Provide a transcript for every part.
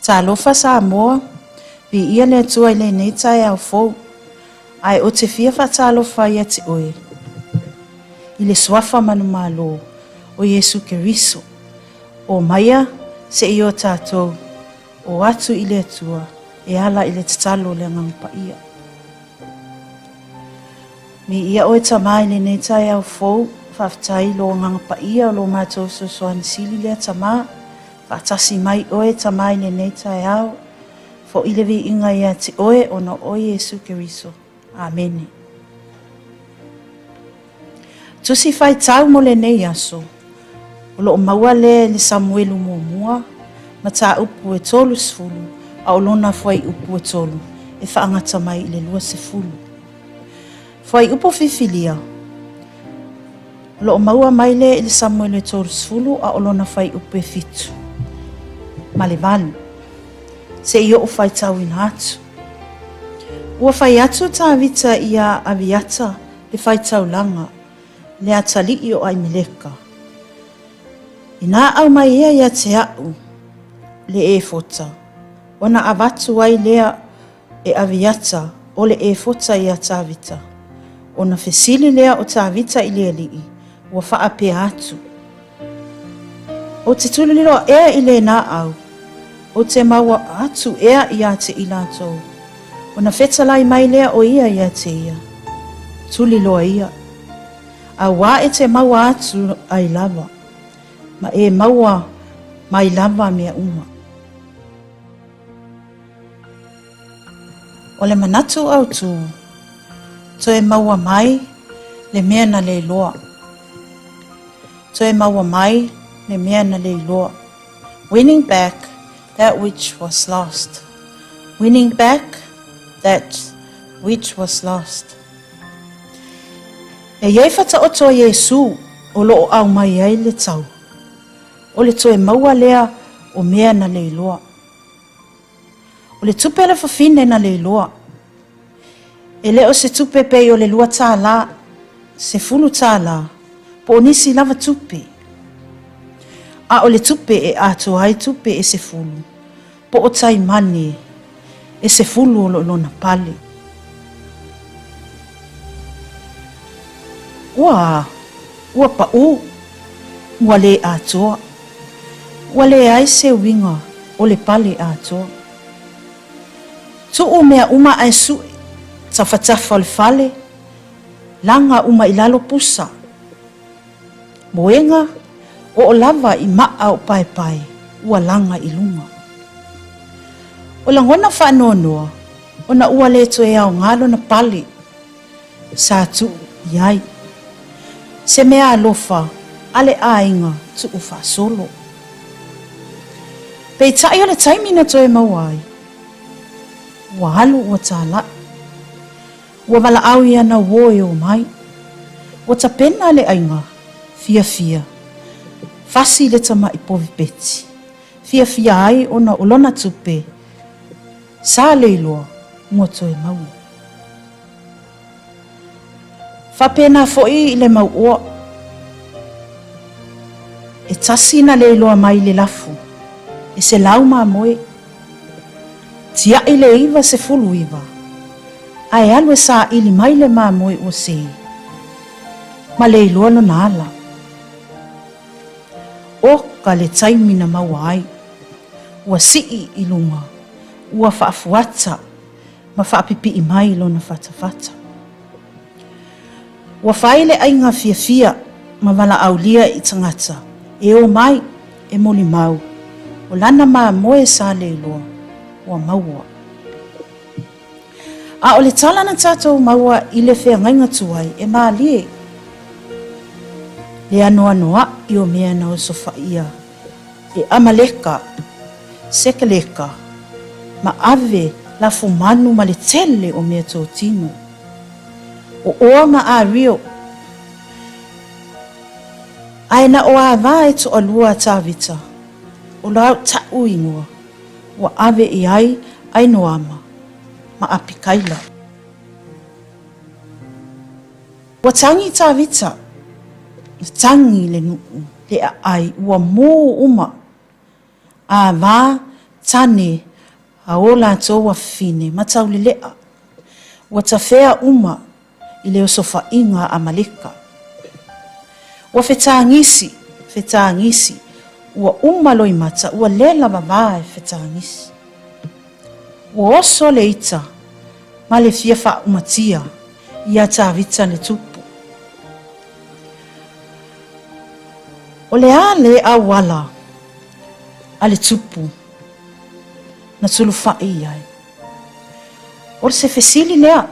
Talofa Samoa, viia le Atua i lenei taeao fou, ae ou te fia faatalofa ia te oe i le suafa manumalo o Iesu Keriso. Omaia se i o tatou o atu i le Atua e ala i le tatalo o le Agaga Paia. Viia oe Tama i lenei taeao fou, faafetai i lo Agaga Paia o lo matou fesoasoani sili lea Tama. Faatasi mai oe Tama i lenei taeao, fo'i le viiga ia te oe ona o oe Iesu Keriso. Amene. Tusi faitau mo lenei aso, o lo o maua lea i le Samuelu muamua, mataupu e 30, a o lona fuaiupu e 3, e faagata mai i le 20. Fuaiupu fifilia, o lo o maua mai lea i le Samuelu e 30, a o lona fuaiupu e 7 ma le 8. Se i ou faitauina atu. Ua fai atu Tavita iā Aviata le faitaulaga, le atalii o Aimeleka, Inā aumai ea ia te a'u le efota, ona avatu ai lea e Aviata o le efota iā Tavita. Ona fesili lea o Tavita i le alii, ua faapea atu, Ou te tulilo ea i lena au, ou te maua atu ea ia te i latou. Ona fetalai mai lea o ia ia te ia, Tuliloa ia, auā e te maua atu ai lava, ma e maua mai lava mea uma. O le manatu autū, toe maua mai le mea na leiloa. Toe maua mai le mea na leiloa. Winning back that which was lost. Winning back that which was lost. E i ai whataoto a Iesū o lo o aumai ai le tau. O le toe maua lea o mea na leiloa. O le tupe a le fafine na leiloa. E le o se tupe pei o le $2, $10, po o nisi lava tupe. A o le tupe e atoa ai tupe e 10, po o taimane e 10 o lo o lona pale. Ua a? Ua paʻū? Ua lē atoa? Ua leai se uiga o le pale atoa. Tuu mea uma ae sue, tafatafa o le fale, laga uma i lalo pusa. Moega, oo lava i maa o paepae ua laga i luga. O lagona faanoanoa ona ua le toe aoga lona pale. Sa tuu i ai se mea alofa a le aiga tuu faasolo. Peitai o le taimi na toe maua ai, ua alu ua tālaʻi. Ua valaau ia na uō e ō mai. Ua tapena le aiga, fiafia, fasi le tamaʻi povi peti, fiafia ai ona o lona tupe, sa leiloa ua toe maua. Faapena foi i le mauoa, e tasi na leiloa mai le lafo, e 100 mamoe, tiaʻi le 99, ae alu e saili mai le mamoe ua sē, ma leiloa lona ala. Oka le taimi na maua ai, ua sii i luga, ua faafuata, ma faapipii mai lona fatafata. Ua fai le aiga fiafia ma valaaulia i tagata e o mai e molimau o lana mamoe sa leiloa ua maua. A o le tala na tatou maua i le feagaiga tuai e malie le anoanoaʻi o mea na osofaia e Amaleka, Sekeleka, ma ave lafumanu ma le tele o mea totino. O Oa ma Ario, ae na o Ava e toalua a Tavita, o lau taʻu ingoa, ua ave i ai Ainoama ma Apikaila. Ua tagi Tavita, na tagi le nuu, le aai, ua mū uma. A vā, tane a o latou afafine ma taulele'a, ua tafea uma i le osofaiga a Amaleka. Ua fetagisi, fetagisi, ua uma loimata, ua lela vavā e fetagisi. Ua oso le ita ma le fia faaumatia iā Tavita le tupu. O le a le auala a le tupu na sulufa'i i ai? O se fesili lea,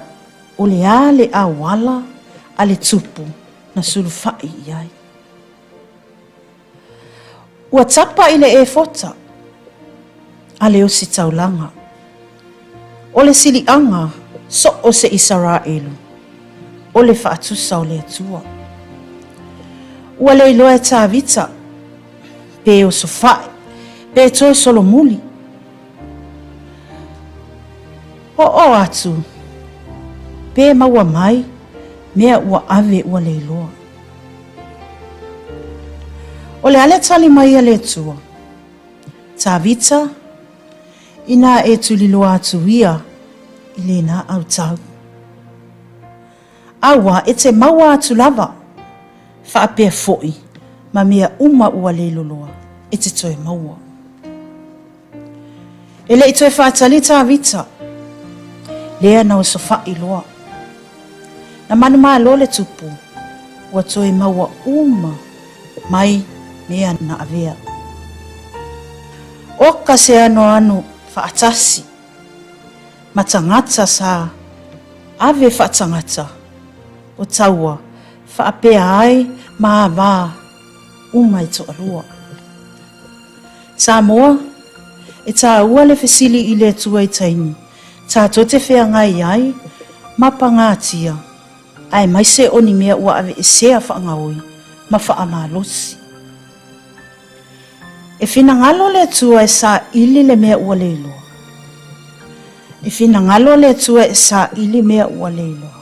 o le a le auala a le tupu na sulufa'i i ai? Ua tapa i le efota a le ositaulaga. O le siliaga so o se Isaraelu, o le faatusa o le Atua. Ua le iloa e Tavita, pe osofa'i, pe toe solomuli. Oo atu, pe maua mai mea ua ave ua le iloa. O le a le tali mai a le Atua? Tavita, inā e tuliloa atu ia i lena autau. Aua e te maua atu lava, faapea foʻi ma mea uma ua leiloloa e te toe maua. E le i toe faatali Tavita, lea na osofaʻi loa. Na manumalo le tupu, ua toe maua uma mai mea na avea. Oka se anoano faatasi ma tagata sa ave faatagata o taua faapea ai ma avā uma e toalua. Samoa, e tāua le fesili i le Atua i taimi tātou te feagai ai ma pagātia, aemaise o ni mea ua aveesea faagaoi ma faamalosi. E finagalo le Atua e saili le mea ua leiloa. E finagalo le Atua e saili mea ua leiloa.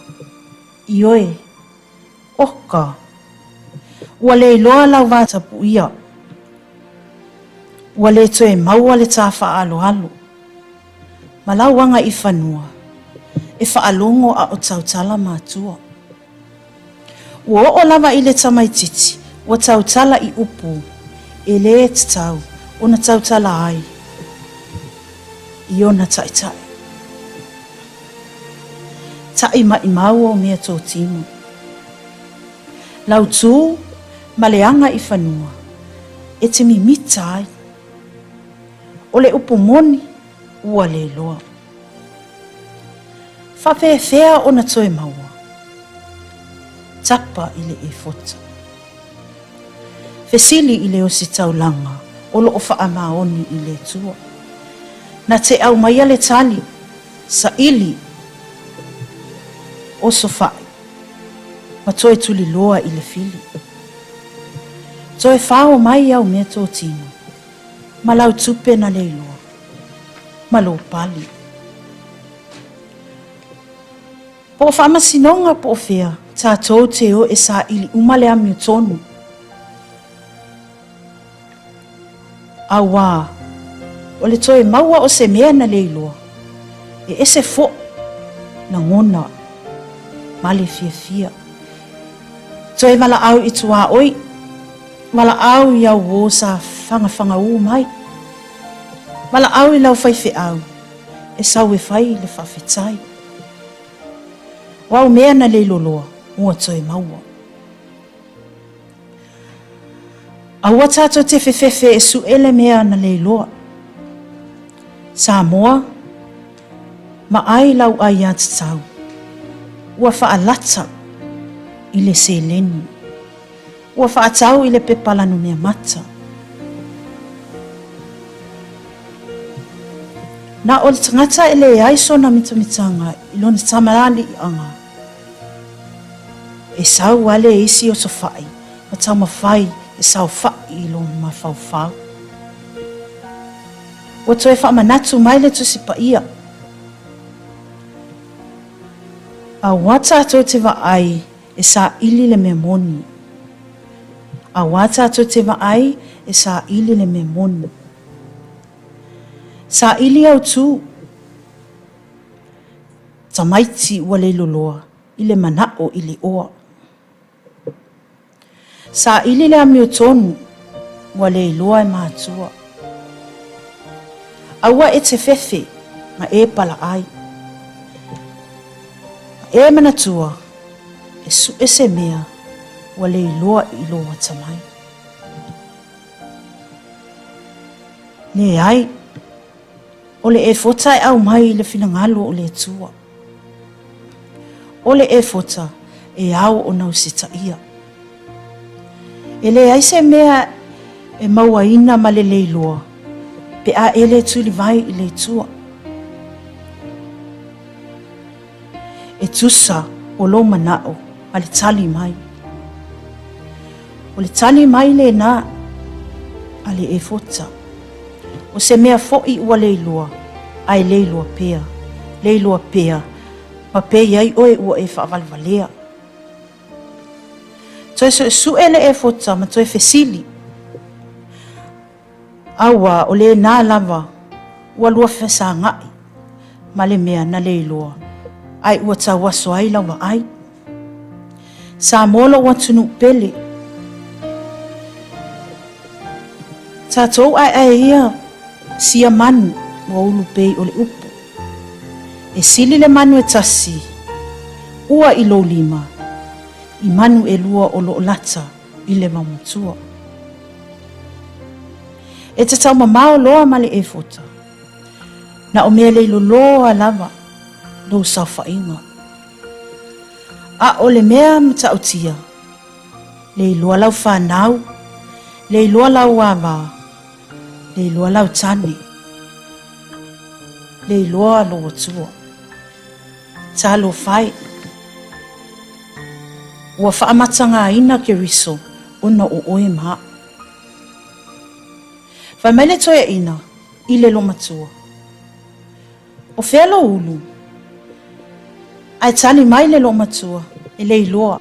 Ioe, Oka! Ua le iloa lau vatapuia. Ua le toe maua le tā faaaloalo. Ma lau aga i fanua, e faalogo a o tautala matua. Ua oo lava i le tamaitiiti, ua tautala i upu e le tatau ona tautala ai i ona taitai. Taʻi maʻimau o mea tōtino. Lau tū ma le aga i fanua e te mimita ai. O le upu moni ua le loa. Faapefea ona toe maua? Tapa i le efota. Fesili i le ositaulaga o loo faamaoni i le Atua. Na te aumaia le tali, saili, osofaʻi, ma toe tuliloa i le fili. Toe fao mai au mea totino, ma lau tupe na leiloa, ma lou pali. Po o faamasinoga po o fea, tatou te o e saili uma le amiotonu. Auā, o le toe maua o se mea na leiloa, e ese foʻi lagona ma le fiafia. Toe valaau i tuaoi, valaau i au uō sa fagafagaū mai. Valaau i lau faifeau, e sau e fai le faafetai. O au mea na leiloloa, ua toe maua. Aua tatou te fefefe e suʻe le mea na leiloa. Samoa, ma ai lau aiatatau, ua faalata i le seleni. Ua faatau i le pepa lanumea mata. Na o le tagata e leai sona mitamitaga i lona tamaliiaga, e sau a le isi osofaʻi ma taumafai e saofaʻi i lona mafaufau. Ua toe faamanatu mai le Tusi Paia, Aua tatou te vaai E saili le mea moni. Auā tātou te vaai, e saili le mea moni. Saili autu tamaiti ua leiloloa i le manao i le oa. Saili le amiotonu ua le iloa e matua. Aua e te fefe ma e palaai. Ma e manatua e suʻe se mea ua le iloa i lou atamai. Leai, o le efota e aumai i le finagalo o le Atua. O le efota e ao ona usitaia. E leai se mea e mauaina ma le leiloa pe a e le tulivae i le Atua. E tusa o lou manao ma le tali mai. O le tali mai lena a le efota. O se mea foʻi ua leiloa, a e leiloa pea, leiloa pea, ma pei ai oe ua e faavalevalea. Toe suʻesuʻe le efota ma toe fesili. Auā, o lēnā lava ua lua fesagaʻi ma le mea na leiloa, ae ua tauaso ai lau vaai. Samoa lou atunuu pele. Tatou aeae ia sia manu ua ulu pei o le upu. E sili le manu e tasi ua i lou lima i manu elua o loo lata i le vaumatua. E te taumamao loa ma le efota, na o mea leiloloa lava lou saofaiga. A o le mea matautia, leiloa lau fanau, leiloa lau ava, leiloa lau tane, leiloa lou atua. Talofa e! Ua faamatagaina Keriso ona o oe ma aʻu. Fai mai le toeaina i le lomatua, O fea lou ulu? Ae tali mai le loomatua, E le iloa.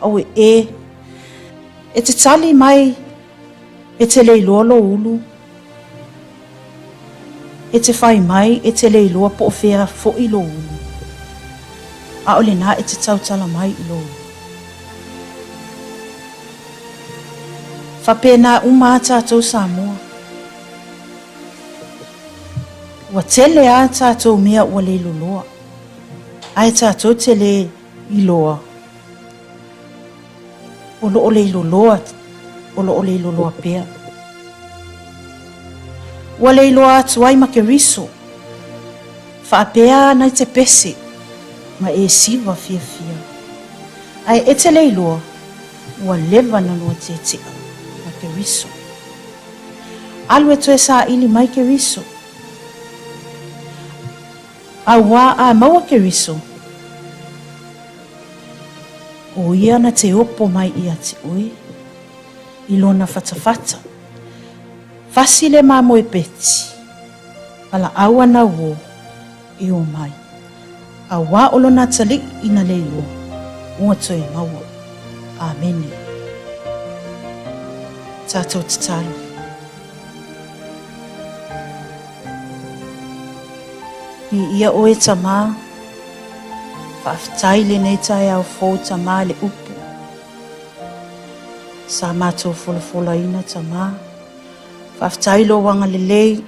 Aue e. E te tali mai e te le iloa lou ulu. E te fai mai e te le iloa po o fea foʻi lou ulu. A o lena e te tautala mai i lou ulu. Faapena uma a tatou Samoa. Ua tele a tatou mea ua le loloa, ae tatou te le iloa o loo le loloa, o loo le loloa pea. Ua le iloa atu ai ma Keriso, faapea ana i te pese ma e siva fiafia. Ae e te le iloa, ua leva na lua tetea ma Keriso. Alu e toe saili mai Keriso. Auā a maua Keriso, o ia na te opo mai ia te oe, i lona fatafata. Fasi le mamoe peti, valaau ana uo, e o mai. Auā o lona atalii na le iloa, ua toe maua. Amene. Tatou tatalo. Viia oe Tamā, faafetai lenei taeao fou Tamā le upu sa matou folafolaina Tamā. Faafetai lou agalelei,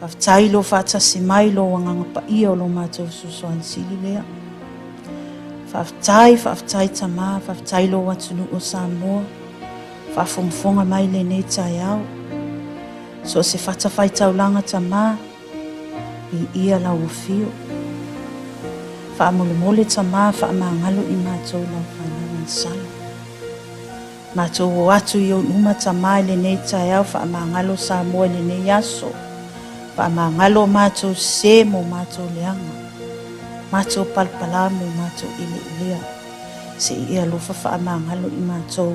faafetai lou faatasi mai, lou agaga paia o lo matou fesoasoani sili lea. Faafetai, faafetai Tamā, faafetai lou atunuu o Samoa, faafogafoga mai lenei taeao. So o se fatafaitaulaga Tamā, viia lau afio. Faamolemole Tamā, faamagalo i matou lau fanau agasala. Matou o atu i ou luma Tamā i lenei taeao, faamagalo Samoa i lenei aso. Faamagalo o matou sē mo matou leaga, matou palapala mo matou eleelea. Se i e alofa faamagalo i matou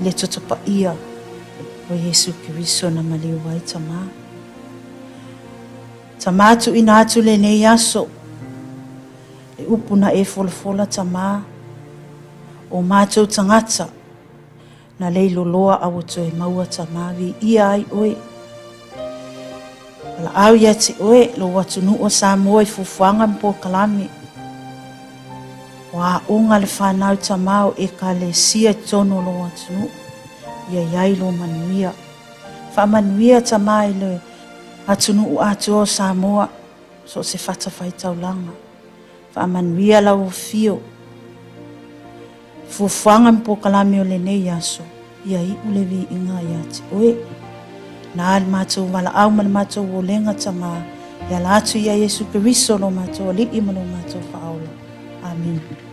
i le toto paia o Iesu Keriso na maliu ai Tamā. Tamā tuuina atu lenei aso, le upu na e folafola Tamā, o matou tagata na leiloloa a ua toe maua Tamā, viia ai oe. Valaau ia te oe lou atunuu o Samoa i fuafuaga ma polokalame. O aoga le fanau tama o ekalesia i totonu o lou atunuu, ia i ai lou manuia. Faamanuia tama i le atunuu atoa o Samoa, so o se fatafaitaulaga. Faamanuia lau afio. Fuafuaga ma polokalame o lenei aso, ia iu le viiga ia te oe. Na le matou valaau ma le matou olega tama, e ala atu ia Iesu Keriso lo matou Alii ma lo matou Faaola. Amene.